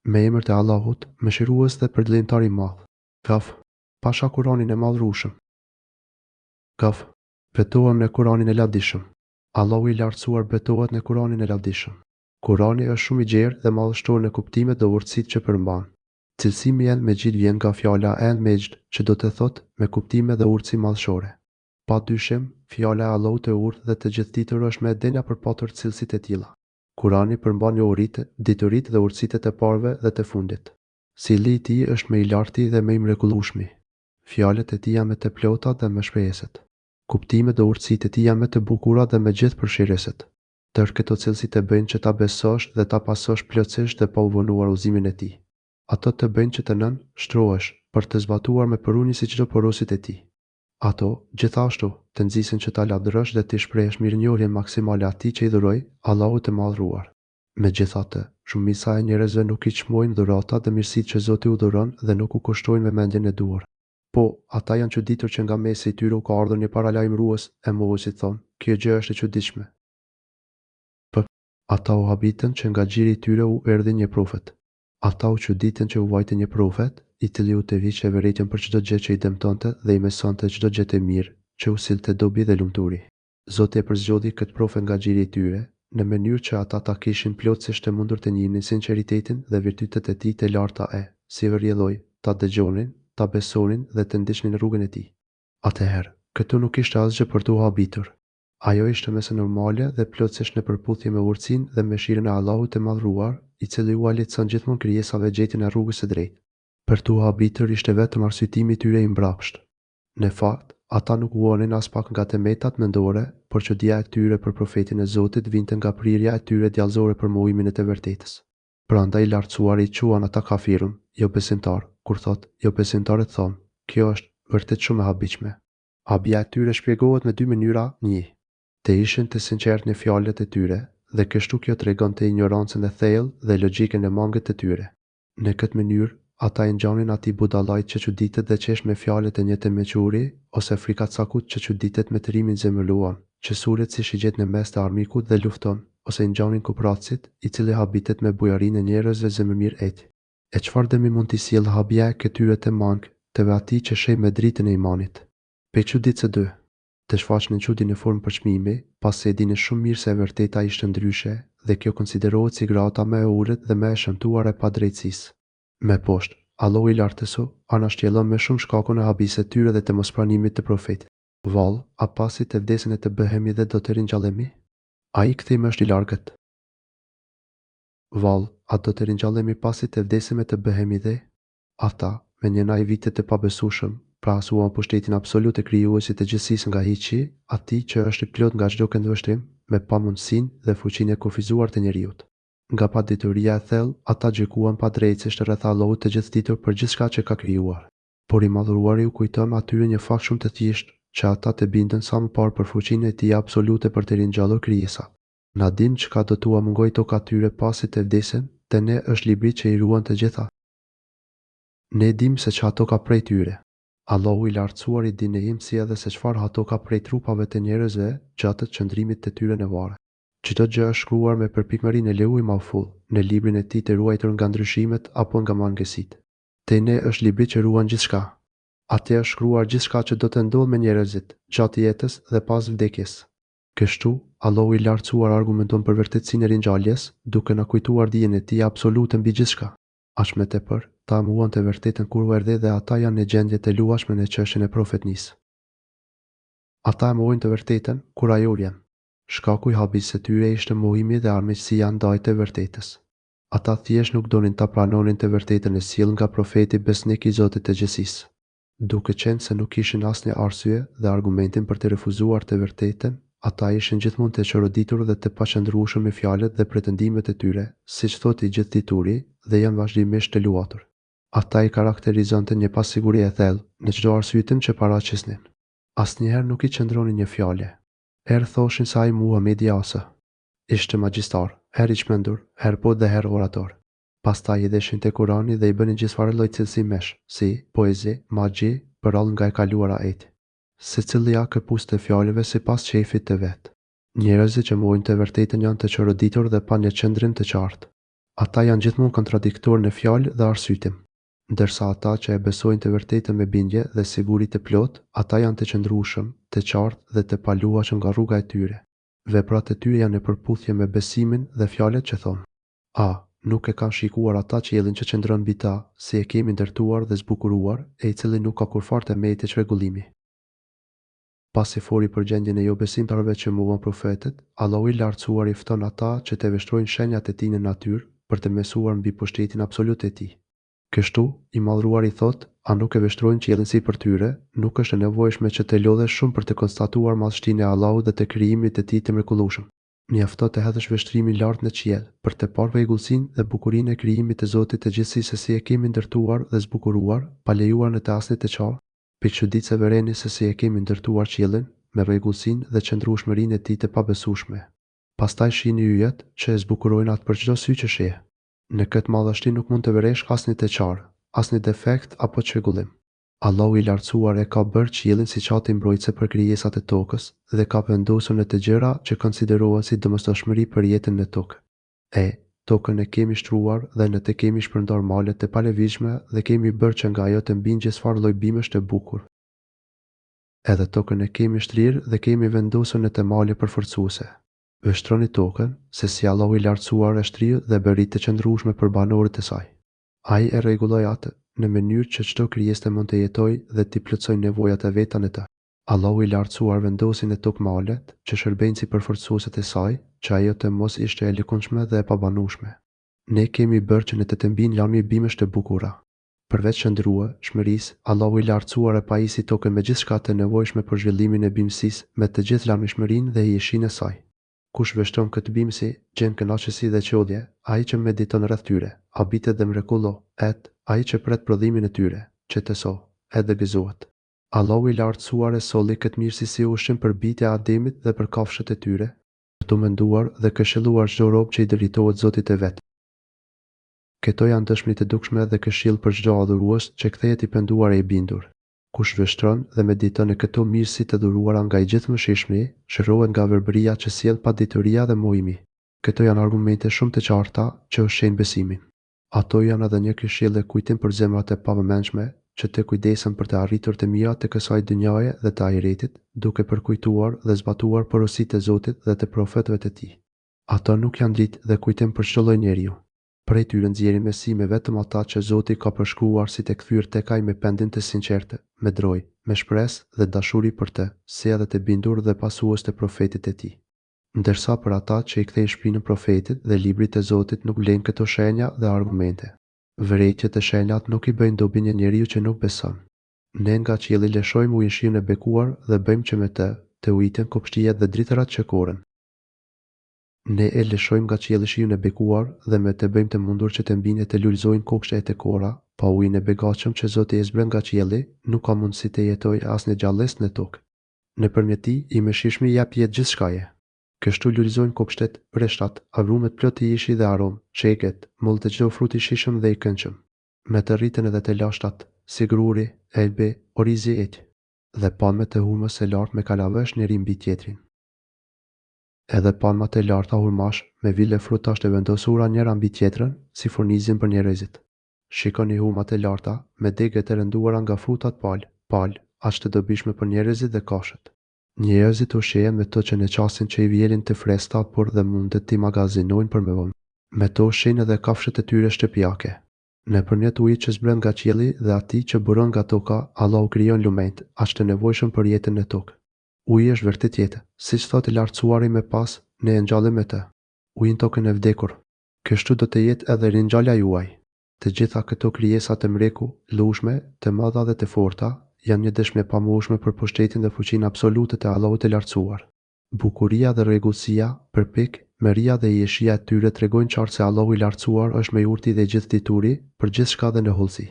Me emër të Allahut, Mëshirues dhe Përdëllimtar i Madh. Kaf. Pasha Kuranin e Madhërueshëm. Kaf. Betohem në Kuranin e Lavdishëm. Allahu i Lartësuar betohet në Kuranin e Lavdishëm. Kurani është shumë i gjerë dhe madhështor në kuptimet dhe urtësitë që përmban. Cilësimi El Mexhid vjen nga fjala El Mexhd që do të thotë me kuptime dhe urtësi madhëshore. Pa dyshim, fjala e Allahut të urtë dhe të gjithëditur është më e denja për patur cilësi të tilla. Kurani përmban njohuritë, dituritë dhe urtësitë e të parëve dhe të fundit. Silli i tij është më i larti dhe më i mrekullueshmi. Fjalët e tij janë më të plotat dhe më shprehëset. Kuptimet dhe urtësitë e tij janë më të bukurat dhe më gjithëpërfshirëset. Tërë këto cilësi të bëjnë që ta besosh dhe ta pasosh plotësisht dhe pa u vonuar udhëzimin e tij. Ato të bëjnë që të nën, shtrohesh, për të zbatuar me përunjësi çdo porosi të tij. Ato, gjithashtu, të nxisin që ta lavdërosh dhe t'i shprehësh mirënjohjen maksimale Atij që i dhuroi, Allahut të Madhëruar. Megjithatë, shumica e njerëzve nuk i çmojnë dhuratat dhe mirësitë që Zoti u dhuron dhe nuk u kushtojnë vëmendjen e duhur. Po, ata janë çuditur që nga mesi i tyre u ka ardhur një paralajmërues, e mohuesit thonë, Kjo gjë është e çuditshme. P. Ata u habitën që nga gjiri i tyre u erdhi një profet. Ata u çuditën që u vajti një profet, i cili u tërhiqte vërejtjen për çdo gjë që i dëmtonte dhe i mësonte çdo gjë të mirë, që u sillte dobi dhe lumturi. Zoti e përzgjodhi këtë profet nga gjiri i tyre, në mënyrë që ata ta kishin plotësisht të mundur të njihnin sinqeritetin dhe virtytet e tij të larta e, si rrjedhojë, ta dëgjonin, ta besonin dhe të ndiqnin rrugën e tij. Atëherë, këtu nuk kishte asgjë për t'u habitur. Ajo ishte më se normale dhe plotësisht në përputhje me urtësinë dhe mëshirën e Allahut të Madhëruar, i cili ua lehtëson gjithmonë krijesave gjetjen e rrugës së drejtë. Për t'u habitur ishte vetëm arsyetimi i tyre i mbrapshtë. Në fakt, ata nuk vuanin aspak nga të metat mendore, por çudia e tyre për Profetin e Zotit vinte nga prirja e tyre djallëzore për mohimin e të vërtetës. Prandaj i Lartësuari i quan ata kafirun, jobesimtarë, kur thotë, Jobesimtarët thonë, Kjo është, vërtet shumë e habitshme. Habia e tyre shpjegohet me dy mënyra, një. Të ishin të sinqertë në fjalët e tyre, dhe kështu kjo tregonte injorancën e thellë dhe logjikën e mangët të tyre. Në këtë mënyrë, ata i ngjanin atij budallait që çuditet dhe qesh me fjalët e një të mençuri, ose frikacakut që çuditet me trimin zemërluan, që sulet si shigjetë në mes të armikut dhe lufton, ose i ngjanin koprracit, i cili habitet me bujarinë e njerëzve zemërmirë etj. E çfarë dëmi mund t'i sjellë habia e këtyre të mangëtëve atij që sheh me dritën e imanit? Pe çuditë së dy. Të shfaqnin çudi në formë përçmimi, pasi e dinin shumë mirë se e vërteta ishte ndryshe dhe kjo konsiderohet si grada më e ulët dhe më e shëmtuar e padrejtësisë. Më poshtë, Allahu i Lartësuar na shtjellon më shumë shkakun e habisë së tyre dhe të mospranimit të Profetit. Vallë, a pasi të vdesim e të bëhemi dhe do të ringjallemi? Ai kthim është i largët. Vallë, a do të ringjallemi pasi të vdesim e të bëhemi dhe? Ata, me një naivitet të pabesueshëm, krahasuan pushtetin absolut të Krijuesit të gjithësisë nga hiçi, Atij që është i plotë nga çdo këndvështrim, me pamundësinë dhe fuqinë e kufizuar të njeriut. Nga padituria e thellë, ata gjykuan padrejtësisht rreth Allahut të Gjithëditur për gjithçka që ka krijuar. Por i Madhëruari u kujton atyre një fakt shumë të thjeshtë, që ata të binden sa më parë për fuqinë e Tij absolute për të ringjallur krijesat. Na dimë çka do t'ua mungojë toka tyre pasi të vdesin, te ne është libri që i ruan të gjitha. Ne dimë se ç'ha toka prej tyre. Allahu i Lartësuar i di në imtësi edhe se çfarë ha toka prej trupave të njerëzve gjatë qëndrimit të tyre në varre. Çdo gjë është shkruar me përpikmëri në Leuhi Mahfudh, në librin e tij të ruajtur nga ndryshimet apo nga mangësitë. Te ne është libri që ruan gjithçka. Atje është shkruar gjithçka që do të ndodhë me njerëzit, gjatë jetës dhe pas vdekjes. Kështu, Allahu i Lartësuar argumenton për vërtetësinë e ringjalljes, duke na kujtuar dijen e Tij absolute mbi gjithçka. Aq më tepër, ata e mohuan të vërtetën kur u erdhi dhe ata janë në gjendje të luhatshme në çështjen e profetnisë. Ata e mohojnë të vërtetën, kur ajo u vjen. Shkaku i habisë së tyre ishte mohimi dhe armiqësia ndaj të vërtetës. Ata thjesht nuk donin ta pranonin të vërtetën e sjellë nga profeti besnik i Zotit të gjithësisë. Duke qenë se nuk kishin asnjë arsye dhe argumentim për të refuzuar të vërtetën, ata ishin gjithmonë të çoroditur dhe të paqëndrueshëm me fjalët dhe pretendimet e tyre, siç thotë i Gjithëdituri, dhe janë vazhdimisht të luhatur. Ata i karakterizonte një pasiguri e thellë në çdo arsyetim që paraqisnin. Asnjëherë nuk i qëndronin një fjale. Herë thoshin se ai Muhamedi AS. Ishte magjistar, herë i çmendur, herë poet dhe herë orator. Pastaj i hidheshin te Kurani dhe i bënin gjithfarë lloj cilësimesh, si, poezi, magji, përrallë nga e kaluara etj. Secili ia këpuste fjalëve sipas qejfit të vet. Njerëzit që mohojnë të vërtetën janë të çoroditur dhe pa një qëndrim të qartë. Ata janë gjithmonë kontradiktorë në fjalë dhe arsyetim. Ndërsa ata që e besojnë të vërtetën me bindje dhe siguri të plotë, ata janë të qëndrueshëm, të qartë dhe të paluhatshëm nga rruga e tyre. Veprat e tyre janë në përputhje me besimin dhe fjalët që thonë. A nuk e kanë shikuar ata qiellin që qëndron mbi ta, si e kemi ndërtuar dhe zbukuruar, e i cili nuk ka kurrfarë të mete çrregullimi? Pasi foli për gjendjen e jobesimtarëve që mohuan profetët, Allahu i Lartësuar i fton ata që të vështrojnë shenjat e Tij në natyrë për të mësuar mbi pushtetin absolut të Tij. Kështu, i Madhëruari thotë, A nuk e vështrojnë qiellin sipër tyre? Nuk është e nevojshme që të lodhesh shumë për të konstatuar madhështinë e Allahut dhe të krijimit të Tij të mrekullueshëm. Mjafton të hedhësh vështrimin lart në qiell, për të parë rregullsinë dhe bukurinë e krijimit të Zotit të gjithësisë se si e kemi ndërtuar dhe zbukuruar, pa lejuar në të asnjë të çarë. Pikë çuditëse vëreni se si e kemi ndërtuar qiellin, me rregullsinë dhe qëndrueshmërinë e tij të pabesueshme. Pastaj shihni yjet, që e zbukurojnë atë për çdo sy që sheh. Në këtë madhështi nuk mund të vëresh asnjë të çarë, asnjë defekt apo çrregullim. Allahu i Lartësuar e ka bërë qiellin si çati mbrojtëse për krijesat e tokës dhe ka vendosur në të gjëra që konsiderohen si domosdoshmëri për jetën në tokë. E, tokën e kemi shtruar dhe në të kemi shpërndarë male të palëvizshme dhe kemi bërë që nga ajo të mbijnë gjithfarë lloj bimësh të bukur. Edhe tokën e kemi shtrirë dhe kemi vendosur në të male përforcuese. Vështroni tokën, se si Allahu i Lartësuar e shtriu dhe bëri të qëndrueshme për banorët e saj. Ai e rregulloi atë, në mënyrë që çdo krijesë të mund të jetojë dhe t'i plotësojë nevojat e veta në të. Allahu i Lartësuar vendosi në tokë malet, që shërbejnë si përforcueset e saj, që ajo të mos ishte e lëkundshme dhe e pabanueshme. Ne kemi bërë që në të të mbijnë larmi bimësh të bukura. Përveç qëndrueshmërisë, Allahu i Lartësuar e pajisi tokën me gjithçka të nevojshme për zhvillimin e bimësisë me të gjithë larmishmërinë dhe hijeshinë e saj. Kush vështron këtë bimësi, gjen kënaqësi dhe çudje, ai që mediton rreth tyre, habitet dhe mrekullo, et, ai që pret prodhimin e tyre, qetëso, et dhe gëzohet. Allahu i Lartësuar e solli këtë mirësi si ushqim për bijtë e Ademit dhe për kafshët e tyre, për t'u menduar dhe këshilluar çdo rob që i drejtohet Zotit të vet. Këto janë dëshmi të dukshme dhe këshillë për çdo adhurues që kthehet i penduar e i bindur. Kush vështron dhe mediton në këto mirësi të dhuruara nga i Gjithëmëshirshmi, shërohet nga verbëria që sjell padituria dhe mohimi. Këto janë argumente shumë të qarta që ushqejnë besimin. Ato janë edhe një këshillë e kujtim për zemrat e pavëmendshme, që të kujdesen për të arritur të mirat e kësaj dynjaje dhe të ahiretit, duke përkujtuar dhe zbatuar porositë e Zotit dhe të profetëve të Tij. Ato nuk janë dritë dhe kujtim për çdo lloj njeriu. Prej tyre nxjerrin mësime vetëm ata që Zoti ka përshkruar si të kthyer tek Ai me pendim të sinqertë, me drojë, me shpresë dhe dashuri për Të, si edhe të bindur dhe pasues të Profetit të Tij. Ndërsa për ata që i kthejnë shpinën Profetit dhe Librit të Zotit nuk vlejnë këto shenja dhe argumente. Vërejtjet e shenjat nuk i bëjnë dobi një njeriu që nuk beson. Ne nga qielli lëshojmë ujin shiun e bekuar dhe bëjmë që me të, të ujiten kopshtijet dhe drithërat që korren. Ne e lëshojmë nga qielli shiun e bekuar dhe me të bëjmë të mundur që të mbijnë e të lulëzojnë kopshte e të korra, pa ujin e begatshëm që Zoti e zbret nga qielli, nuk ka mundësi të jetojë asnjë gjallesë në tokë. Nëpërmjet tij, i Mëshirshmi i jep jetë gjithçkaje. Kështu lulëzojnë kopshtet, vreshtat, agrumet plot hijeshi dhe aromë, çegët, mollët e çdo frut i shijshëm dhe i këndshëm. Me të rriten edhe të lashtat, si gruri, elbi, orizi etj. Dhe palmet e hurmës së lartë me kalavesh njëri mbi tjetrin. Edhe palmat e larta hurmash, me vile frutash të vendosura njëra mbi tjetrën, si furnizim për njerëzit. Shikoni hurmat e larta, me degët e rënduara nga frutat palë, palë, aq të dobishme për njerëzit dhe kafshët. Njerëzit ushqehen me to që në çastin që i vjelin të freskëta por dhe mundet t'i magazinojnë për më vonë. Me to ushqejnë edhe kafshët e tyre shtëpiake. Nëpërmjet ujit që zbret nga qielli dhe atij që buron nga toka, Allahu krijon lumenjtë, aq të nevojshëm për jetën në tokë. Uji është vërtet jetë. Siç thotë i Lartësuari më pas, Ne e ngjallim me të. Ujin tokën e vdekur. Kështu do të jetë edhe ringjallja juaj. Të gjitha këto krijesa të mreku, llueshme, të mëdha dhe të forta, janë një dëshmi e pamohueshme për pushtetin dhe fuqinë absolute të Allahut të Lartësuar. Bukuria dhe rregullsia, përpik, mëria dhe hijeshia e tyre tregojnë qartë se Allahu i Lartësuar është më i urti dhe i gjithëdituri për gjithçka dhe në hollësi.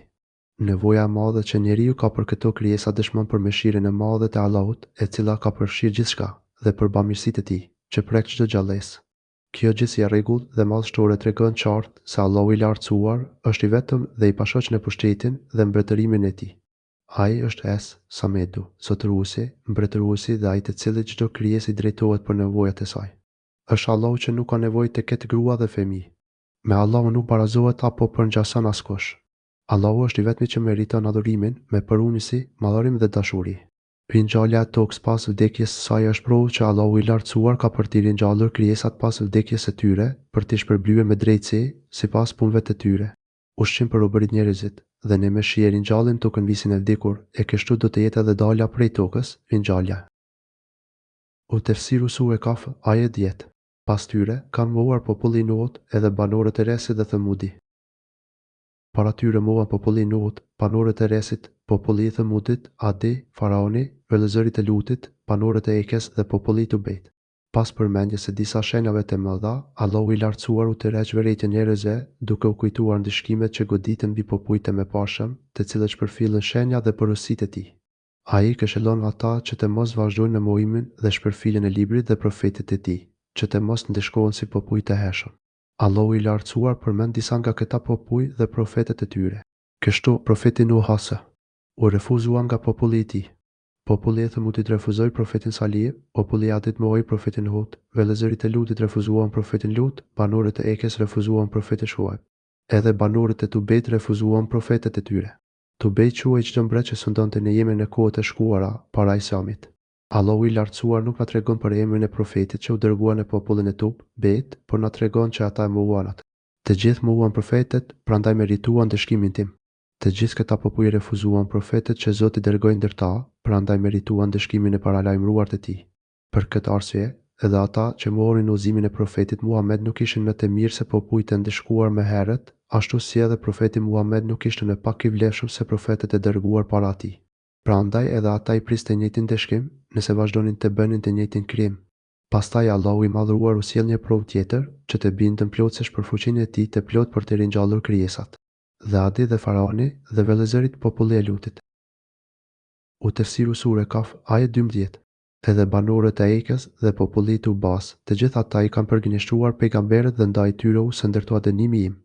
Nevoja e madhe që njeriu ka për këto krijesa dëshmon për mëshirën e madhe të Allahut, e cila ka përfshirë gjithçka, dhe për bamirësitë e Tij, që prek çdo gjallesë. Kjo gjithësi e rregullt dhe madhështore tregon qartë se Allahu i Lartësuar është i vetëm dhe i pashoq në pushtetin dhe mbretërimin e Tij. Ai është Es, Samedu, Zotëruesi, Mbretëruesi dhe Ai të cilit çdo krijesë i drejtohet për nevojat e saj. Është Allahu që nuk ka nevojë të ketë grua dhe fëmijë. Me Allahun nuk barazohet apo përngjason askush. Allahu është i vetmi që meriton adhurimin me përulësi, madhërim dhe dashuri. Ringjallja e tokës pas vdekjes së saj është provë që Allahu i Lartësuar ka për t'i ringjallur krijesat pas vdekjes së tyre, për t'i shpërblyer me drejtësi, sipas punëve të tyre. Ushqim për robërit njerëzit, dhe ne me shi e ringjallim tokën visin e vdekur, e kështu do të jetë edhe dalja prej tokës, ringjallja. U Tefsiru Sure Kaf, ajet 10. Pas tyre, kanë mohuar populli i Nuhut, edhe banorët e Resit dhe Themudi. Para tyre mohuan populli i Nuhut, banorët e Resit, populli i Themudit, Adi, Faraoni, vëllezërit e Lutit, banorët e Ejkes dhe populli i Tubeit. Pas përmendjes së disa shenjave të mëdha, Allahu i Lartësuar u tërheq vërejtjen njerëzve, duke u kujtuar ndëshkimet që goditën mbi popujt e mëparshëm, të cilët shpërfillën shenjat dhe porositë e Tij. Ai i këshillon ata që të mos vazhdojnë me mohimin dhe shpërfilljen e Librit dhe Profetit të Tij, që të mos ndëshkohen si popujt e hershëm. Allahu i Lartësuar përmend disa nga këta popuj dhe profetët e tyre. Kështu, profeti Nuh as. U refuzua nga populli i tij. Populli i Themudit refuzoi profetin Salih, populli i Adit mohoi profetin Hud, vëllezërit e Lutit refuzuan profetin Lut, banorët e Ejkes refuzuan profetin Shuajb. Edhe banorët e Tubeit refuzuan profetët e tyre. Tubei quhej çdo mbret që sundonte në Jemen në kohët e shkuara, para Islamit. Allahu i Lartësuar nuk na tregon për emrin e profetit që u dërgua në popullin e Tub, Beit, por na tregon që ata e mohuan atë. Të gjithë mohuan profetët, prandaj merituan ndëshkimin tim. Të gjithë këta popuj refuzuan profetët që Zoti dërgoi ndër ta, prandaj merituan ndëshkimin e paralajmëruar të Tij. Për këtë arsye, edhe ata që mohonin udhëzimin e profetit Muhamed nuk ishin më të mirë se popujt e ndëshkuar më herët, ashtu si edhe profeti Muhamed nuk ishte më pak i vlefshëm se profetët e dërguar para tij. Prandaj edhe ata i priste i njëjti ndëshkim, nëse vazhdonin të bënin të njëjtin krim. Pastaj Allahu i Madhëruar u sjell një provë tjetër, që të binden plotësisht për fuqinë e Tij të plotë për të ringjallur krijesat. Dhe Adi dhe Faraoni, dhe vëllezërit populli e Lutit. U Tefsiru Sure Kaf, ajet 12. Edhe banorët e Ejkës dhe populli i Tubas, të gjithë ata i kanë përgënjeshtruar pejgamberët dhe ndaj tyre u sendërtua dënimi im.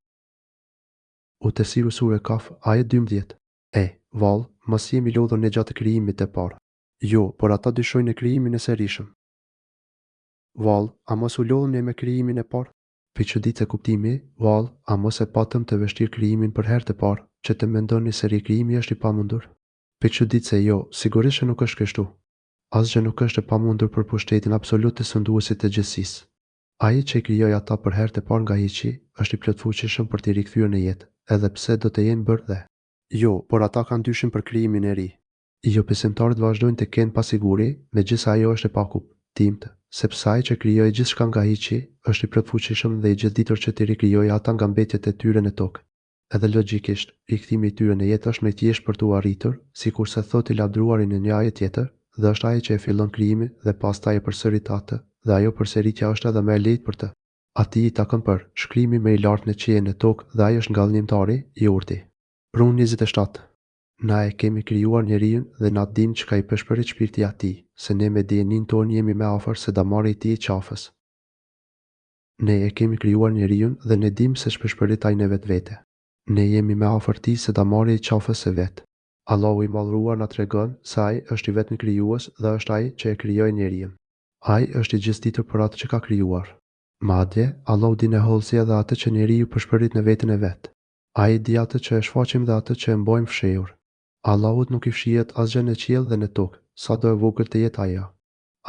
U Tefsiru Sure Kaf, ajet 12. E, vallë, mos jemi lodhur ne gjatë krijimit të parë? Jo, por ata dyshojnë në krijimin e sërishëm. Vallë, a mos u lodhëm ne me krijimin e parë? Pikëçuditë se kuptimi, vallë, a mos e patëm të vështirë krijimin për herë të parë, që të mendoni se rikrijimi është i pamundur? Pikëçuditë se jo, sigurisht që nuk është kështu. Asgjë nuk është e pamundur për pushtetin absolut të Sunduesit të gjithësisë. Ai që i krijoi ata për herë të parë nga hiçi, është i plotfuqishëm për t'i rikthyer në jetë, edhe pse do të jenë bërë dhe. Jo, por ata kanë dyshim për krijimin e ri. Jobesimtarët vazhdojnë të kenë pasiguri, megjithëse ajo është e pakuptimtë, sepse Ai që krijoi gjithçka nga hiçi, është i plotfuqishëm dhe i gjithëditur që t'i rikrijojë ata nga mbetjet e tyre në tokë. Edhe logjikisht, rikthimi i tyre në jetë është më i thjeshtë për t'u arritur, sikurse thotë i Lavdëruari në një ajet tjetër, Dhe është Ai që e fillon krijimin dhe pastaj e përsërit atë, dhe ajo përsëritja është edhe më e lehtë për të. Atij i takon përshkrimi më i lartë në qiej e në tokë dhe Ai është Ngadhënjimtari, i Urti. Rum 27. Na e kemi krijuar njeriun dhe na dimë çka i pëshpërit shpirti i atij, se ne me dijeninë tonë jemi më afër se damari i tij i qafës. Ne e kemi krijuar njeriun dhe ne dimë se ç'pëshpërit ai në vetvete. Ne jemi më afër tij se damari i qafës së vet. Allahu i Madhëruar na tregon se Ai është i vetmi Krijues dhe është Ai që e krijoi njeriun. Ai është i gjithëditur për atë që ka krijuar. Madje, Allahu di në hollësi edhe atë që njeriu pëshpërit në veten e vet. Ai di atë që e shfaqim dhe atë që e mbajmë fshehur. Allahut nuk i fshihet asgjë në qiell dhe në tokë, sado e vogël të jetë ajo.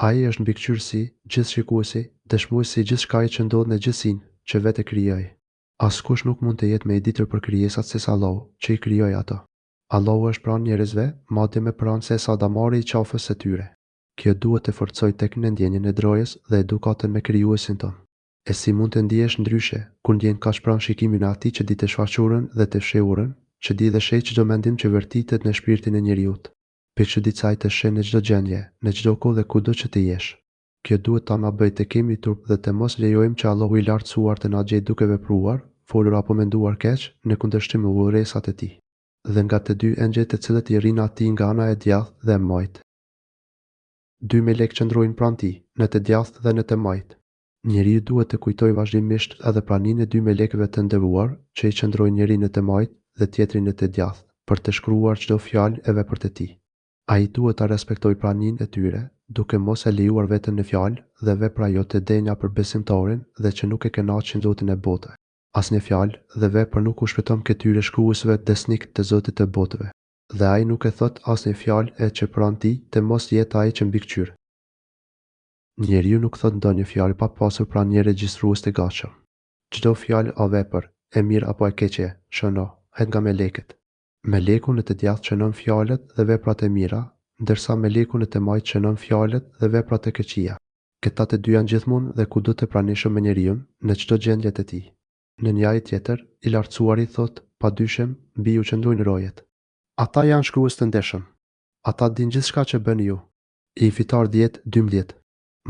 Ai është Mbikëqyrësi, Gjithëshikuesi, Dëshmuesi i gjithçkaje që ndodh në gjithësinë, që vetë e krijoi. Askush nuk mund të jetë më i ditur për krijesat sesa Allahu, që i krijoi ato. Allahu është pranë njerëzve, madje më pranë sesa damari i qafës së tyre. Kjo duhet të forcojë tek ne ndjenjën e drojës dhe edukatën me Krijuesin tonë. E si mund të ndihesh ndryshe, kur ndjen kaq pranë shikimin e Atij që di të shfaqurën dhe të fshehurën, që di dhe sheh çdo mendim që vërtitet në shpirtin e njeriut? Pikëçuditë se ai të sheh në çdo gjendje, në çdo kohë dhe kudo që të jesh. Kjo duhet ta na bëjë të kemi turp dhe të mos lejojmë që Allahu i Lartësuar të na gjejë duke vepruar, folur apo menduar keq, në kundërshtim me urdhëresat e Tij. Dhe nga të dy engjëjt të cilët i rrinë atij nga ana e djathtë dhe e majtë. Dy melekë qëndrojnë pranë tij, në të djathtë dhe në të majtë. Njeriu duhet të kujtojë vazhdimisht edhe praninë e dy melekëve të nderuar, që i qëndrojnë njëri në të majtë dhe tjetri në të djathtë, për të shkruar çdo fjalë e vepër të tij. Ai duhet ta respektojë praninë e tyre, duke mos e lejuar veten në fjalë dhe vepra jo të denja për besimtarin dhe që nuk e kënaqin Zotin e botëve. Asnjë fjalë dhe vepër nuk u shpëton këtyre shkruesve besnikë të Zotit të botëve. Dhe ai nuk e thotë asnjë fjalë e që pranë tij të mos jetë ai që mbikëqyr. Njeriu nuk thotë ndonjë fjalë pa pasur pranë një regjistrues të gatshëm. Çdo fjalë a vepër, e mirë apo e keqe, shënohet nga melekët. Meleku në të djathtë shënon fjalët dhe veprat e mira, ndërsa meleku në të majtë shënon fjalët dhe veprat e këqija. Këta të dy janë gjithmonë dhe kudo të pranishëm me njeriun, në çdo gjendje të tij. Në një ajet tjetër, i Lartësuari thotë, Pa dyshim, mbi ju qëndrojnë rojet. Ata janë shkrues të ndershëm. Ata dinë gjithçka që bëni ju. Infitar dhjetë, 12.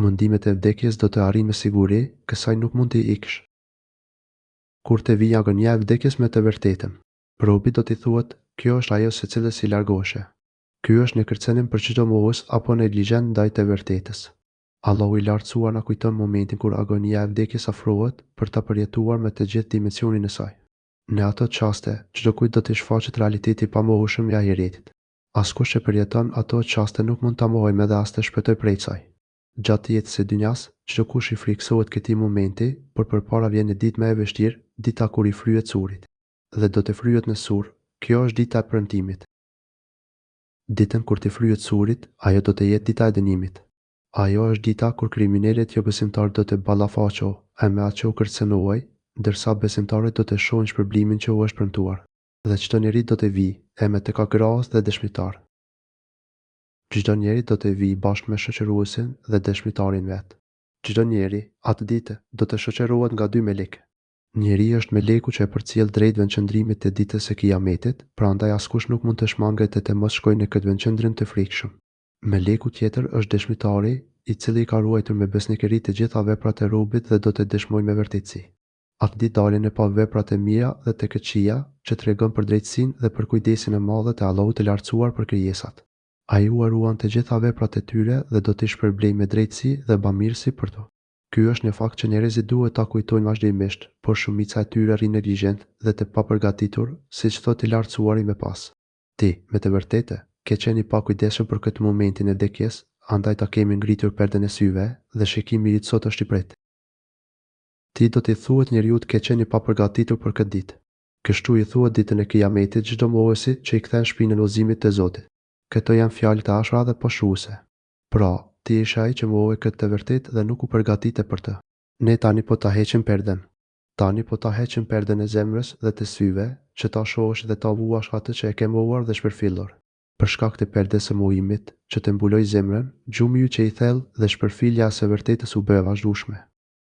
Mundimet e vdekjes do të arrijnë me siguri, kësaj nuk mund t'i ikësh. Kur të vijë agonia e vdekjes me të vërtetën. Robit do t'i thuhet, Kjo është ajo së cilës i largoheshe. Ky është një kërcënim për çdo mohues apo neglizhent ndaj të vërtetës. Allahu i Lartësuar na kujton momentin kur agonia e vdekjes afrohet për ta përjetuar me të gjithë dimensionin e saj. Në ato çaste, çdokujt do t'i shfaqet realiteti i pamohueshëm i ahiretit. Askush që përjeton ato çaste nuk mund ta mohojë më dhe as të shpëtojë prej saj. Gjatë jetës së dynjasë, çdokush i frikësohet këtij momenti, por përpara vjen një ditë më e vështirë, dita kur i fryhet surit. Dhe do të fryhet në sur, kjo është dita e premtimit. Ditën kur t'i fryhet surit, ajo do të jetë dita e dënimit. Ajo është dita kur kriminelët jobesimtarë do të ballafaqohen me atë që u kërcënohej, ndërsa besimtarët do të shohin shpërblimin që u është premtuar. Dhe çdo njeri do të vijë, e me të ka krahës dhe dëshmitar. Çdo njeri do të vijë bashkë me shoqëruesin dhe dëshmitarin vet. Çdo njeri, atë ditë, do të shoqërohet nga dy melekë. Njëri është meleku që e përcjell drejt vendqëndrimit të ditës së Kijametit, prandaj askush nuk mund të shmanget e të mos shkojë në këtë vendqëndrim të frikshëm. Meleku tjetër është dëshmitari, i cili i ka ruajtur me besnikëri të gjitha veprat e robit dhe do të dëshmojë me vërtetësi. Atë ditë dalin në pah veprat e mira dhe të këqija, që tregon për drejtësinë dhe për kujdesin e madhe të Allahut të Lartësuar për krijesat. Ai ua ruan të gjitha veprat e tyre dhe do t'i shpërblejë me drejtësi dhe bamirësi për to. Ky është një fakt që njerëzit duhet ta kujtojnë vazhdimisht, por shumica e tyre rrinë neglizhentë dhe të papërgatitur, siç thotë i Lartësuari më pas. Ti, me të vërtetë, ke qenë i pakujdesshëm për këtë momentin e vdekjes, andaj ta kemi ngritur perden e syve, dhe shikimi yt sot është i prerë. Ti do t'i thuhet njeriut ke qenë i papërgatitur për këtë ditë. Kështu i thuhet ditën e Kijametit çdo mohuesi që i kthen shpinën udhëzimit të Zotit. Këto janë fjalë të ashpra dhe poshtëruese. Pra, ti ishe ai që mohove këtë të vërtetë dhe nuk u përgatite për të. Ne tani po ta heqim perden. Tani po ta heqim perden e zemrës dhe të syve, që ta shohësh dhe ta vuash atë që e ke mohuar dhe shpërfillur. Për shkak të perdes së mohimit, që të mbuloi zemrën, gjumi yt qe i thellë dhe shpërfillja e së vërtetës u bë e vazhdueshme.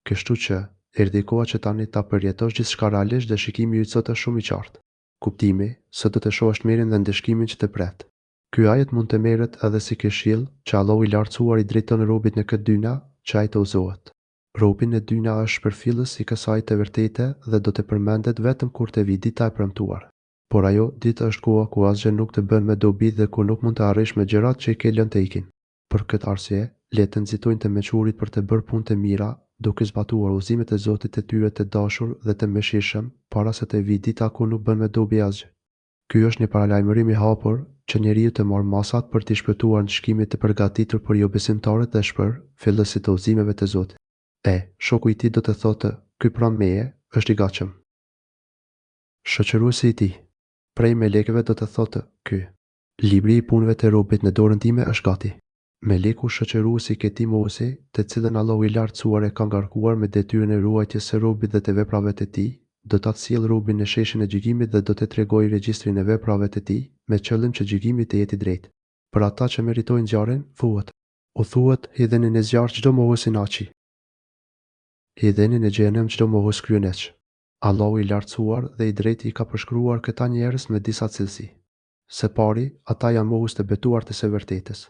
Kështu që, erdhi koha që tani ta përjetosh gjithçka realisht dhe shikimi yt sot është shumë i qartë. Kuptimi, sot do të shohësh tmerrin dhe ndëshkimin që të pret. Ky ajet mund të merret edhe si këshillë që Allahu i Lartësuar i drejton robit në këtë dynja që ai të udhëzohet. Robi në dynja është shpërfillës i kësaj të vërtete dhe do të përmendet vetëm kur të vijë dita e premtuar. Por ajo ditë është koha ku asgjë nuk të bën më dobi dhe ku nuk mund të arrish më gjërat që i ke lënë të ikin. Për këtë arsye, le të nxitojnë të mençurit për të bërë punë të mira, duke zbatuar udhëzimet e Zotit të tyre të dashur dhe të mëshirshëm, para se të vijë dita kur nuk bën më dobi asgjë. Ky është një paralajmërim i hapur që njeriu të marrë masat për t'i shpëtuar ndëshkimit të përgatitur për jobesimtarët dhe shpërfillësit të udhëzimeve të Zotit. E, shoku i tij do të thotë, Ky pranë meje, është i gatshëm. Shoqëruesi i tij, prej melekëve do të thotë, Ky. Libri i punëve të robit në dorën time është gati. Meleku shoqërues i këtij mohuesi, të cilën Allahu i Lartësuar e ka ngarkuar me detyrën e ruajtjes së robit dhe të veprave të tij, do ta sjellë robin në sheshin e gjykimit dhe do të tregojë regjistrin e veprave të tij, me qëllim që gjykimi të jetë i drejtë. Për ata që meritojnë zjarrin, thuhet. U thuhet, Hidheni në zjarr çdo mohues inatçi. Hidheni në xhehenem çdo mohues kryeneç. Allahu i Lartësuar dhe i Drejtë i ka përshkruar këta njerëz me disa cilësi. Së pari, ata janë mohues të betuar të së vërtetës.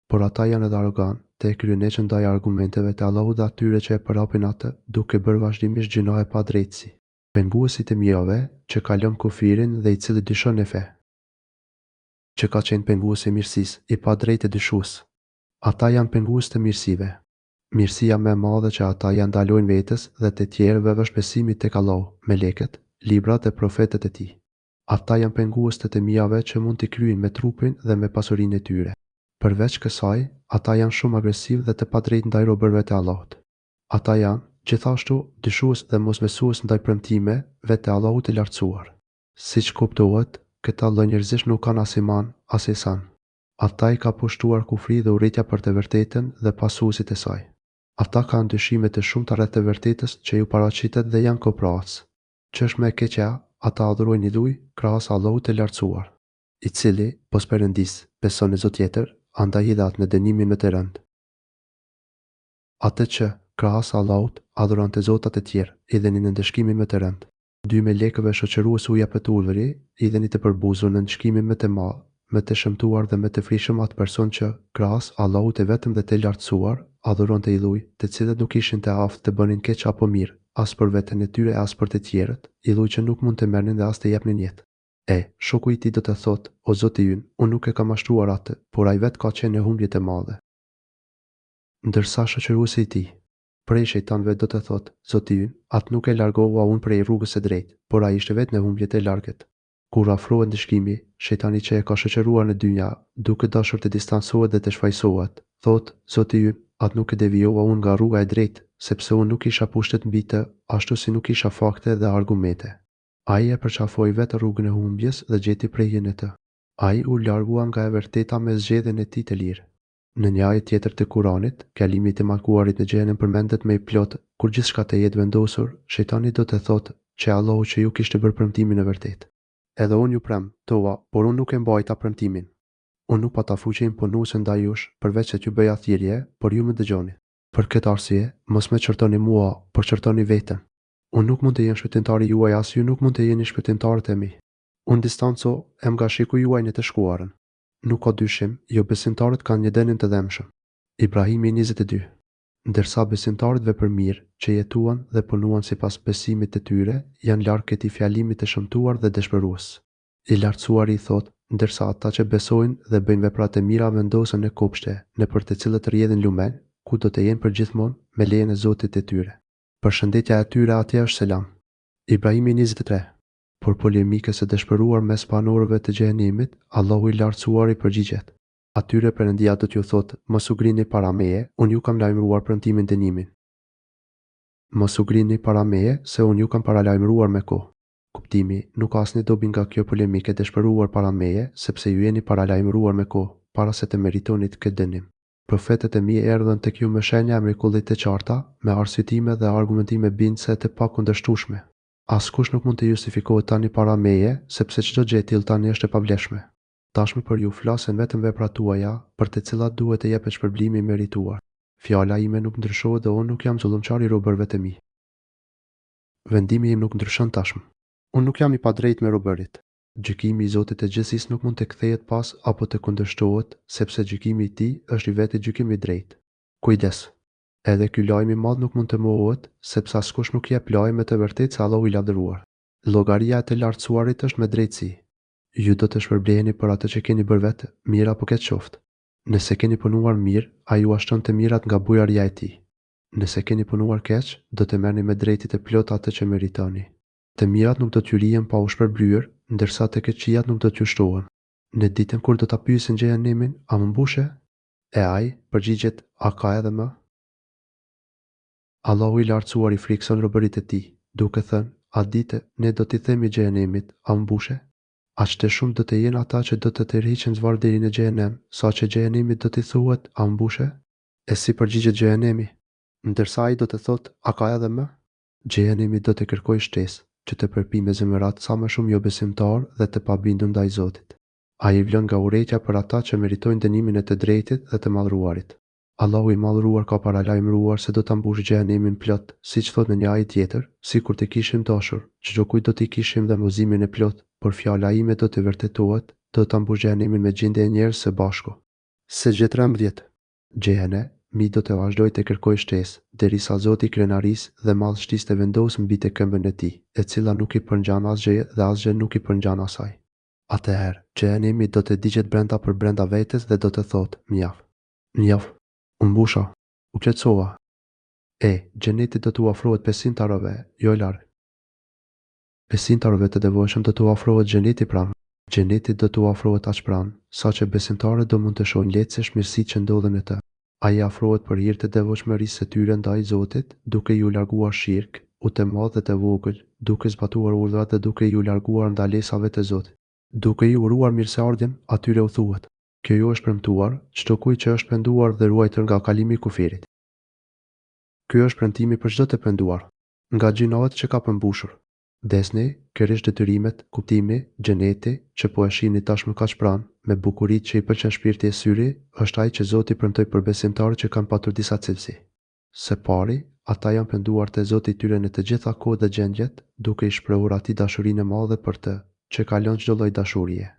Por ata janë edhe arrogantë, të kryeneçë ndaj argumenteve të Allahut dhe atyre që e përhapin atë, duke bërë vazhdimisht gjynahe e padrejtësi. Pengues i të mirave, që kalon kufirin dhe i cili dyshon në fe. Që ka qenë pengues i mirësisë, i padrejtë e dyshues. Ata janë pengues të mirësive. Mirësia më e madhe që ata ia ndalojnë vetes dhe të tjerëve është besimi tek Allahu, melekët, librat dhe profetët e Tij. Ata janë pengues të të mirave që mund t'i kryejnë me trupin dhe me pasurinë e tyre. Përveç kësaj, ata janë shumë agresivë dhe të padrejtë ndaj robërve të Allahut. Ata janë, Gjithashtu, dyshues dhe mosbesues ndaj premtime ve të Allahut të Lartësuar. Siç kuptohet, këta lloj njerëzish nuk kanë as iman, as ihsan. Ata i ka pushtuar kufri dhe urrejtja për të vërtetën dhe pasuesit e saj. Ata kanë dyshime të shumta rreth të vërtetës që ju paraqitet dhe janë koprracë. Ç'është më e keqja, ata adhurojnë idhuj, krahas Allahut të Lartësuar. I cili, pos Perëndisë, beson në zot tjetër, andaj hidhe atë në dënimin më të rëndë. Atë që, krahas Allahut, adhuronte zota të tjerë, hidheni në ndëshkimin më të rëndë. Dy melekëve shoqërues u jepet urdhri, hidheni të përbuzur në ndëshkimin më të madh, më të shëmtuar dhe më të frikshëm atë person që, krahas Allahut të vetëm dhe të lartësuar, adhuronte idhuj, të cilët nuk ishin të aftë të bënin keq apo mirë, as për veten e tyre e as për të tjerët, idhuj që nuk mund të merrnin dhe as të jepnin jetë. E, shoku i tij do të thotë, O Zoti ynë, unë nuk e kam mashtruar atë, por ai vetë ka qenë në humbje të madhe. Ndërsa shoqëruesi i tij, prej shejtanëve do të thotë, Zoti ynë, atë nuk e largova unë prej rrugës së drejtë, por ai ishte vetë në humbje të largët. Kur afrohet ndëshkimi, shejtani që e ka shoqëruar në dynja, duke dashur të distancohet dhe të shfajësohet, thotë, Zoti ynë, atë nuk e devijova unë nga rruga e drejtë, sepse unë nuk kisha pushtet mbi të, ashtu si nuk kisha fakte dhe argumente. Ai e përqafoi vetë rrugën e humbjes dhe gjeti prehje në të. Ai u largua nga e vërteta me zgjedhjen e tij të lirë. Në një ajet tjetër të Kuranit, fjalimi i të mallkuarit në xhehenem përmendet më i plotë, Kur gjithçka të jetë vendosur, shejtani do të thotë, Qe Allahu që ju kishte bërë premtimin e vërtetë. Edhe unë ju prem, tova, por unë nuk e mbajta premtimin. Unë nuk pata fuqi imponuese ndaj jush, përveçse t'ju bëja thirrje, por ju më dëgjonit. Për këtë arsye, mos më qortoni mua, por qortoni veten. Unë nuk mund të jem shpëtimtari juaj as ju nuk mund të jeni shpëtimtarët e mi. Unë distanco, hem nga shiku juaj në të shkuarën. Nuk ka dyshim, jobesimtarët kanë një dënim të dhembshëm. Ibrahimi 22. Ndërsa besimtarët vepërmirë, që jetuan dhe punuan sipas besimit të tyre, janë larg këtij fjalimi të shëmtuar dhe dëshpërues. I Lartësuari thotë, Ndërsa ata që besojnë dhe bëjnë vepra të mira vendosen në kopshte, nëpër të cilët rrjedhin lumenj, ku do të jenë përgjithmonë, me lejen e Zotit të tyre. Përshëndetja e tyre atje është selam. Ibrahimi 23. Por polemikës së dëshpëruar mes banorëve të Xhehenemit, Allahu i Lartësuar i përgjigjet, Atyre Perëndia do t'ju thotë, Mos u grini para meje, unë ju kam lajmëruar premtimin dënimin. Mos u grini para meje, se unë ju kam paralajmëruar me kohë. Kuptimi, Nuk ka asnjë dobi nga kjo polemikë e dëshpëruar para meje, sepse ju jeni paralajmëruar me kohë, para se të meritonit këtë dënim. Profetët e mi erdhën tek ju me shenja e mrekulli të qarta, me arsyetime dhe argumentime bindëse e të pakundërshtueshme. Askush nuk mund të justifikohet tani para meje, sepse çdo gjë e tillë tani është e pavlefshme. Tashmë për ju flasin vetëm veprat tuaja, për të cilat duhet të jepet shpërblimi i merituar. Fjala ime nuk ndryshohet dhe unë nuk jam zullumqar i robërve të mi. Vendimi im nuk ndryshon tashmë. Unë nuk jam i padrejtë me robërit. Gjykimi i Zotit të gjithësisë nuk mund të kthehet pas apo të kundërshtohet, sepse gjykimi i tij është i veti gjykim i drejtë. Kujdes! Edhe ky lajm i madh nuk mund të mohohet, sepse askush nuk jep lajm më të vërtetë se Allahu i Lavdëruar. Llogaria e të Lartësuarit është me drejtësi. Ju do të shpërbleheni për atë që keni bërë vetë, mirë apo keq qoftë. Nëse keni punuar mirë, Ai jua shton të mirat nga bujaria e Tij. Nëse keni punuar keq, do të merrni me drejti të plotë atë që meritoni. Të mirat nuk do t'ju lihen pa u shpërblyer, ndërsa të këqijat nuk do t'ju shtohen. Në ditën kur do ta pyesin Xhehenemin, A u mbushe? E ai, përgjigjet, A ka edhe më? Allahu i Lartësuar i frikëson robërit e Tij, duke thënë, Atë ditë, Ne do t'i themi Xhehenemit, A u mbushe? Aq të shumtë do të jenë ata që do të tërhiqen zvarrë deri në Xhehenem, saqë Xhehenemit do t'i thuhet, A u mbushe? E si përgjigjet Xhehenemi? Ndërsa ai do të thotë, A ka edhe më? Xhehenemi do të kërkojë shtesë, që të përpijë me zemëratë sa më shumë jobesimtarë dhe të pabindur ndaj Zotit. Ai vlon nga urrejtja për ata që meritojnë dënimin e të Drejtit dhe të Madhëruarit. Allahu i Madhëruar ka paralajmëruar se do ta mbushë Xhehenemin plot, siç thotë në një ajet tjetër, Sikur të kishim dashur, çdokujt do t'i kishim dhënë udhëzimin e plotë, por fjala ime do të vërtetohet, do ta mbush Xhehenemin me xhinde e njerëz së bashku. Sexhde 13. Xhehenemi do të vazhdojë të kërkojë shtesë, derisa Zoti i krenarisë dhe madhështisë të vendosë mbi të këmbën e tij, e cila nuk i përngjan asgjëje dhe asgjë nuk i përngjan asaj. Atëherë, Xhehenemi do të digjet brenda për brenda vetes dhe do të thotë, Mjaft. Mjaft. U mbusha. U plotësova. E, Xheneti do t'u afrohet besimtarëve, jo larg. Besimtarëve të devotshëm do t'u afrohet Xheneti pranë. Xheneti do t'u afrohet aq pranë, saqë besimtarët do mund të shohin lehtësisht mirësitë që ndodhen në të. Ai afrohet për hir të devotshmërisë së tyre ndaj Zotit, duke iu larguar shirk, ut të madh dhe të vogël, duke zbatuar urdhrat dhe duke iu larguar ndalesave të Zotit. Duke iu uruar mirëseardhjen, atyre u thuhet, Kjo ju është premtuar, çdokujt që është penduar dhe ruajtur nga kalimi i kufirit. Ky është premtimi për çdo të penduar. Nga gjynahet që ka përmbushur. Desni, kërish detyrimet, kuptimi, xheneti, që po e shihni tashmë kaq pranë, me bukuritë që i pëlqen shpirti e syri, është ai që Zoti premtoi për besimtarët që kanë patur disa cilësi. Së pari, ata janë penduar te Zoti i tyre në të gjitha kohët dhe gjendjet, duke i shprehur Atij dashurinë e madhe për Të, që kalon çdo lloj dashurie.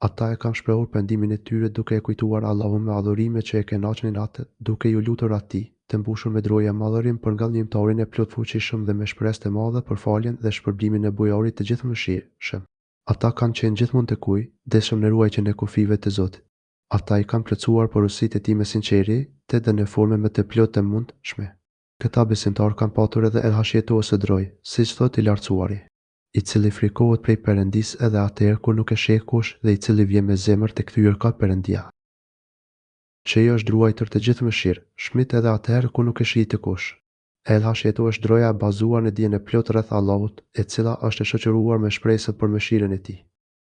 Ata e kanë shprehur pendimin e tyre duke e kujtuar Allahun me adhurime që e kënaqnin Atë, duke iu lutur Atij, të mbushur me droje e madhërim për Ngadhënjimtarin e Plotfuqishëm dhe me shpresë të madhe për faljen dhe shpërblimin e Bujarit të Gjithëmëshirshëm. Ata kanë qenë gjithmonë të kuj, desshëm në ruajtjen e kufijve të Zotit. Ata i kanë plotësuar porositë e tij me sinqeri, tet dhe në formën më të plotë të mund, shme. Këta besimtarë kanë patur edhe el-hashjetu ose drojë, siç thotë i Lartësuari. I cili frikohet prej Perëndisë edhe atëherë kur nuk e sheh kush dhe i cili vjen me zemër të kthyer kah Perëndia. Që i është druajtur të Gjithëmëshir, shmit edhe atëherë kur nuk e shihte kush. El-hashjetu është droja e bazuar në dijen e plotë rreth Allahut, e cila është e shoqëruar me shpresën për mëshirën e Tij.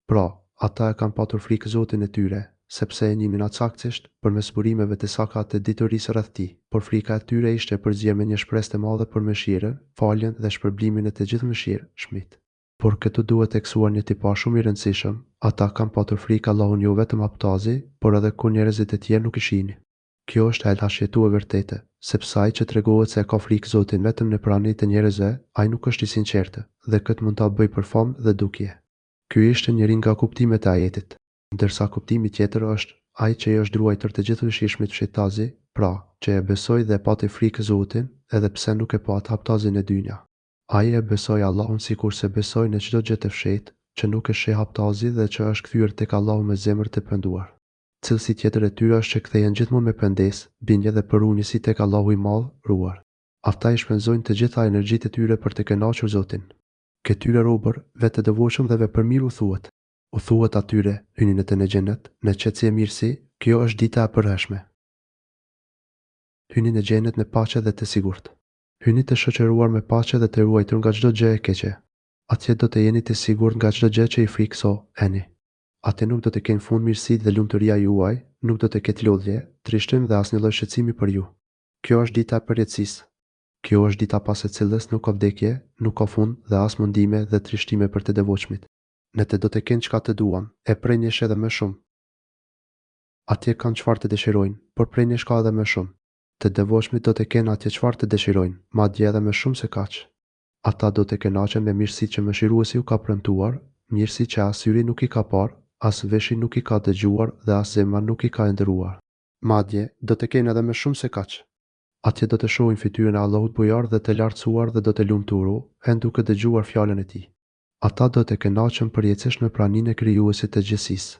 Pra, ata e kanë patur frikë Zotin e tyre, sepse e njihnin Atë saktësisht, përmes burimeve të sakta të diturisë rreth Tij, por frika e tyre ishte e përzier me një shpresë të madhe për mëshirën, faljen dhe shpërblimin e të Gjithëmëshirshmit. Por këtu duhet theksuar një tipar shumë i rëndësishëm, ata kanë patur frikë Allahun jo vetëm haptazi, por edhe kur njerëzit e tjerë nuk i shihnin. Kjo është el-hashjetu e vërtetë, sepse ai që tregohet se e ka frikë Zotin vetëm në prani të njerëzve, ai nuk është i sinqertë, dhe këtë mund ta bëjë për famë dhe dukje. Ky ishte njëri nga kuptimet e ajetit. Ndërsa kuptimi tjetër është, ai që i është druajtur të Gjithëmëshirshmit fshehtazi, pra, që e besoi dhe e pati frikë Zotin, edhe pse nuk e pa atë haptazi në dynja. Ai e besoi Allahun sikurse besoi në çdo gjë të fshehtë, që nuk e sheh haptazi dhe që është kthyer tek Allahu me zemër të penduar. Cilësi tjetër e tyre është që kthehen gjithmonë me pendesë, bindje dhe përulësi tek Allahu i Madhëruar. Ata i shpenzojnë të gjitha energjitë e tyre për të kënaqur Zotin. Këtyre robër, ve të devotshëm dhe vepërmirë u thuhet. U thuhet atyre, Hyni në të në xhenet, në qetësi e mirësi, kjo është dita e përhershme. Hyni në xhenet në paqe dhe të sigurt. Hyni të shoqëruar me paqe dhe të ruajtur nga çdo gjë e keqe. Atje do të jeni të sigurt nga çdo gjë që i frikësoheni. Atje nuk do të kenë fund mirësitë dhe lumturia juaj, nuk do të ketë lodhje, trishtim dhe asnjë lloj shqetësimi për ju. Kjo është dita e përjetësisë. Kjo është dita pas së cilës nuk ka vdekje, nuk ka fund dhe as mundime dhe trishtime për të devotshmit. Në të do të kenë çka të duan, e prej nesh edhe më shumë. Atje kanë çfarë të dëshirojnë, por prej nesh ka edhe më shumë. Të devotshmit do të kenë atje çfarë të dëshirojnë, madje edhe më shumë se kaq. Ata do të kënaqen me mirësitë që Mëshiruesi u ka premtuar, mirësi që as syri nuk i ka parë, as veshi nuk i ka dëgjuar dhe as zemra nuk i ka ëndërruar. Madje, do të kenë edhe më shumë se kaq. Atje do të shohin fytyrën e Allahut Bujar dhe të Lartësuar dhe do të lumturo, hen duke dëgjuar fjalën e Tij. Ata do të kënaqen përjetësisht në praninë e Krijuesit të gjithësisë.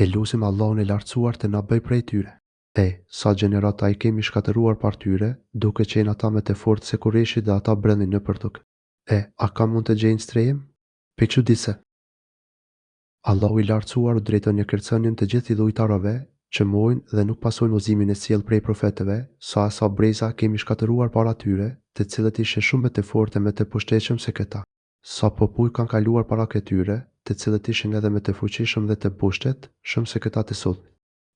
E lusim Allahun e Lartësuar të na bëjë prej tyre. E, sa gjenerata i kemi shkatërruar parë tyre, duke qenë ata më të fortë se kurejshit dhe ata bredhnin nëpër tokë. E, a kanë mund të gjejnë strehim? Pikëçuditëse! Allahu i Lartësuar u drejton një kërcënim të gjithë idhujtarëve që mohojnë dhe nuk pasojnë udhëzimin e sjellë prej profetëve, sa e sa breza kemi shkatërruar para tyre, të cilët ishin shumë më të fortë e më të pushtetshëm se këta. Sa popuj kanë kaluar para këtyre, të cilët ishin edhe më të fuqishëm dhe të pushtet, shëm se këta të sotmit.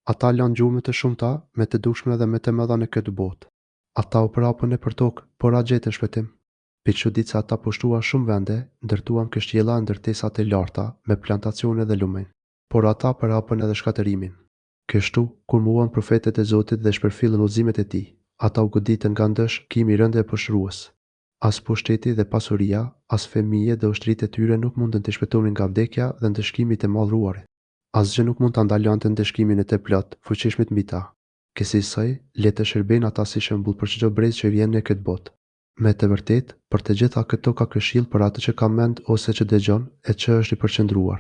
Ata lanë gjurmë të shumta, më të dukshme dhe më të mëdha në këtë botë. Ata u përhapën nëpër tokë, por a gjetën shpëtim? Pikëçuditëse ata pushtuan shumë vende, ndërtuan kështjella e ndërtesa të larta, me plantacione dhe lumenj. Por ata përhapën edhe shkatërrimin. Kështu, kur mohuan profetët e Zotit dhe shpërfillën udhëzimet e Tij, ata u goditën nga ndësh, kimi i rëndë e poshtërues. As pushteti dhe pasuria, as fëmijët dhe ushtritë e tyre nuk mundën t'i shpëtonin nga vdekja dhe ndëshkimi i të Madhëruarit. Asgjë nuk mund ta ndalonte ndëshkimin e të Plot, fuqishmit mbi ta. Kësisoj, le të shërbejnë ata si shembull për çdo brez që vjen në këtë botë. Me të vërtetë, për të gjitha këto ka këshillë për atë që ka mend ose që dëgjon e që është i përqendruar.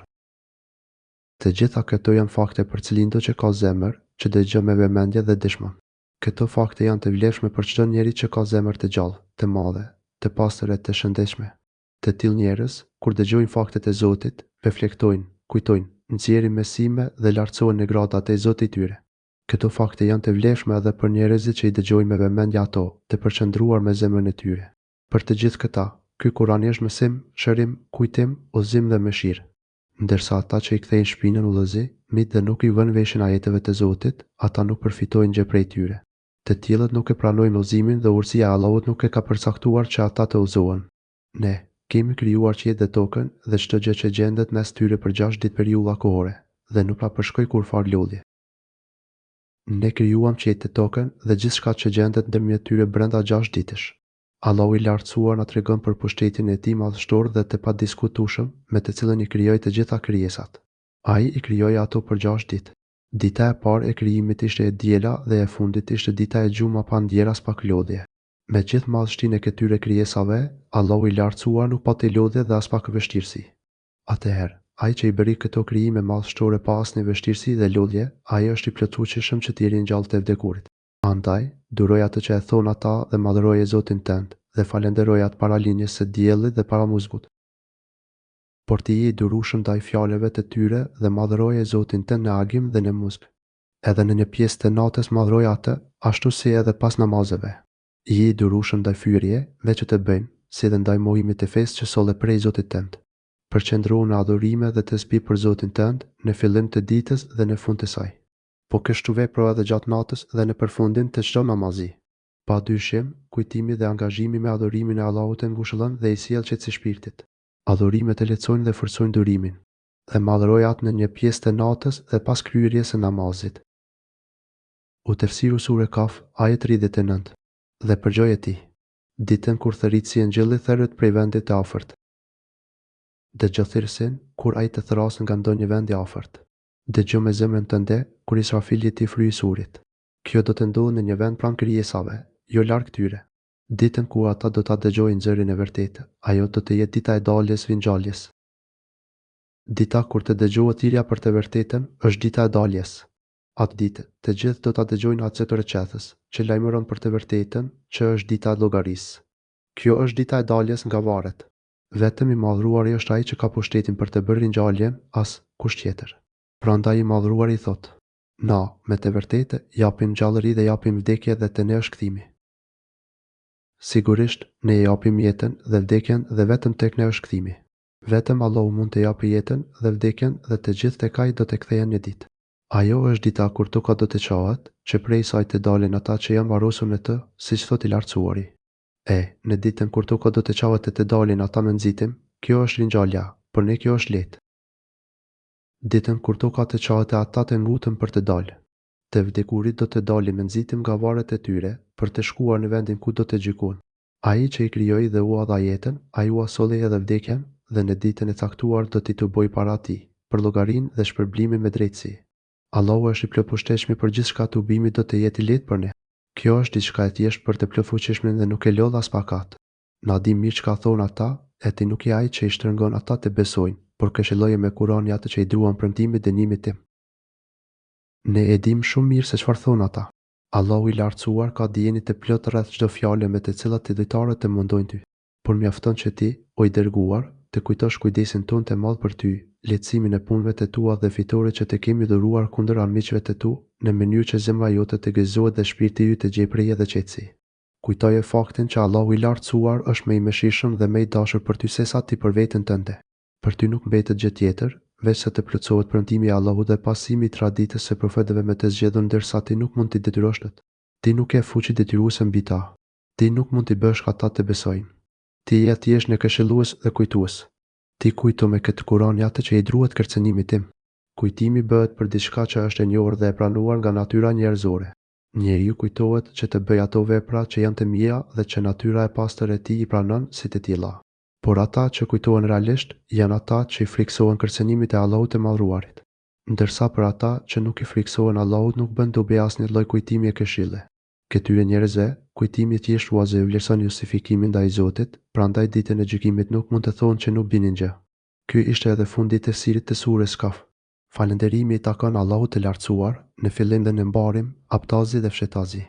Të gjitha këto janë fakte për cilindo që ka zemër, që dëgjon me vëmendje dhe dëshmon. Këto fakte janë të vlefshme për çdo njeri që ka zemër të gjallë, të madhe, të pastër e të shëndetshme. Të tillë njerëz, kur dëgjojnë faktet e Zotit, reflektojnë, kujtojnë, nxjerrin mësime dhe lartësohen në grada te Zoti i tyre. Këto fakte janë të vlefshme edhe për njerëzit që i dëgjojnë me vëmendje ato, të përqendruar me zemrën e tyre. Për të gjithë këta, ky Kur'an është mësim, shërim, kujtim, udhëzim dhe mëshirë. Ndërsa ata që i kthejnë shpinën udhëzi, mit dhe nuk i vënë veshin ajeteve të Zotit, ata nuk përfitojnë gjë prej tyre. Të tillët nuk e pranojnë udhëzimin dhe urtësia e Allahut nuk e ka përcaktuar që ata të udhëzohen. Ne, kemi krijuar qiejt dhe tokën dhe çdo gjë që gjendet mes tyre për gjashtë ditë periudha kohore, dhe nuk na përshkoi kurrfarë lodhje. Ne krijuam qiejt e tokën dhe gjithçka që gjendet ndërmjet tyre brenda gjashtë ditësh. Allahu i Lartësuar na tregon për pushtetin e Tij madhështor dhe të padiskutueshëm me të cilën i krijoi të gjitha krijesat. Ai i krijoi ato për gjashtë ditë. Dita e parë e krijimit ishte e diela dhe e fundit ishte dita e xhuma pa ndjerë aspak lodhje. Me gjithë madhështinë e këtyre krijesave, Allahu i Lartësuar nuk pati lodhje dhe aspak vështirësi. Atëherë, Ai që i bëri këto krijime madhështore pa asnjë vështirësi dhe lodhje, Ai është i plotfuqishëm që t'i ringjallë të vdekurit. Andaj, duroje atë që e thonë ata dhe madhëroje Zotin tënd, dhe falënderoje Atë para lindjes së diellit dhe para muzgut. Por ti ji i durueshëm ndaj fjalëve të tyre dhe madhëroje Zotin tënd në agim dhe në muzg. Edhe në një pjesë të natës madhëroje Atë, ashtu si edhe pas namazeve. Ji i durueshëm ndaj fyerje, ve që të bëjnë, si dhe ndaj mohimit të fesë që solle prej Zotit tënd. Përqendrohu në adhurime dhe tesbih për Zotin tënd, në fillim të ditës dhe në fund të saj. Po kështu vepro edhe gjatë natës dhe në përfundim të çdo namazi. Pa dyshim, kujtimi dhe angazhimi me adhurimin e Allahut e ngushëllon dhe i sjell qetësi shpirtit. Adhurimet e lehtësojnë dhe forcojnë durimin. Dhe madhëroje Atë në një pjesë të natës dhe pas kryerjes së namazit. U tefsiru sure Kaf, ajet 39. Dhe përgjoje ti. Ditën kur thërritësi i engjëllit thërret prej vendit të afërt. Dëgjo thirrësin, kur ai të thërrasë nga ndonjë vend i afërt. Dëgjo me zemrën tënde, kur Israfili t'i fryjë surit. Kjo do të ndodhë në një vend pranë krijesave, jo larg tyre. Ditën kur ata do ta dëgjojnë zërin e vërtetë, ajo do të jetë dita e daljes ringjalljes. Dita kur të dëgjohet thirrja për të vërtetën, është dita e daljes. Atë ditë, të gjithë do ta dëgjojnë atë zë rrëqethës, që lajmëron për të vërtetën, që është dita e llogarisë. Kjo është dita e daljes nga varret. Vetëm i Madhëruari është Ai që ka pushtetin për të bërë ringjalljen, as kush tjetër. Prandaj i Madhëruari thotë, Na, me të vërtetë, japim gjallëri dhe japim vdekje dhe te Ne është kthimi. Sigurisht, Ne e japim jetën dhe vdekjen dhe vetëm tek Ne është kthimi. Vetëm Allahu mund të japë jetën dhe vdekjen dhe të gjithë tek Ai do të kthehen një ditë. Ajo është dita kur toka do të çahet, që prej saj të dalin ata që janë varrosur në të, siç thotë i Lartësuari. E, në ditën kur toka do të çahet e të dalin ata me nxitim, kjo është ringjallja, për ne kjo është lehtë. Ditën kur toka të çahet e ata të nguten për të dalë. Të vdekurit do të dalin me nxitim nga varret e tyre, për të shkuar në vendin ku do të gjykohen. Ai që i krijoi dhe ua dha jetën, ai ua solli edhe vdekjen dhe në ditën e caktuar do t'i tubojë para Tij, për llogarinë dhe shpërblimin me drejtësi. Allahu është i Plotpushtetshmi për gjithçka tubimi do të jetë i lehtë për ne. Kjo është diçka e thjeshtë për të Plotfuqishmin dhe nuk e lodh aspak Atë. Na dimë mirë çka thonë ata, e ti nuk je ai që i shtrëngon ata të besojnë, por këshilloje me Kuranin atë që i druan premtimit dënimit tim. Ne e dimë shumë mirë se çfarë thonë ata. Allahu i Lartësuar ka dijeni të plotë rreth çdo fjale me të cilat idhujtarët të mundojnë ty. Por mjafton që ti, o i Dërguar, të kujtosh kujdesin tonë të madh për ty, lehtësimin e punëve të tua dhe fitoret që të kemi dhuruar kundër armiqve të tu, në mënyrë që zemra jote të gëzohet dhe shpirti yt të gjejë prehje dhe qetësi. Kujtoje faktin që Allahu i Lartësuar është më i mëshirshëm dhe më i dashur për ty sesa ti për veten tënde. Për ty nuk mbetet gjë tjetër, veçse të plotësohet premtimi i Allahut dhe pasimi i traditës së profetëve me të zgjedhur ndërsa ti nuk mund t'i detyrosh dot. Ti nuk ke fuqi detyruese mbi ta. Ti nuk mund t'i bësh ata të besojnë. Ti je thjesht një këshillues dhe kujtues. Ti kujto me këtë Kur'an atë që i druhet kërcënimit tim. Kujtimi bëhet për diçka që është e njohur dhe e pranuar nga natyra njerëzore. Njeriu kujtohet që të bëjë ato vepra që janë të mira dhe që natyra e pastër e tij i pranon si të tilla. Por ata që kujtohen realisht janë ata që i frikësohen kërcënimit e Allahut të Madhëruarit. Ndërsa për ata që nuk i frikësohen Allahut nuk bën dobi asnjë lloj kujtimi e këshille. Këtyre njerëzve, kujtimi thjesht ua zvlerëson justifikimin ndaj Zotit, prandaj ditën e gjykimit nuk mund të thonë që nuk dinin gjë. Ky ishte edhe fundi i tefsirit të sures Kaf. Falënderimi i takon Allahut të Lartësuar, në fillim dhe në mbarim, haptazi dhe fshehtazi.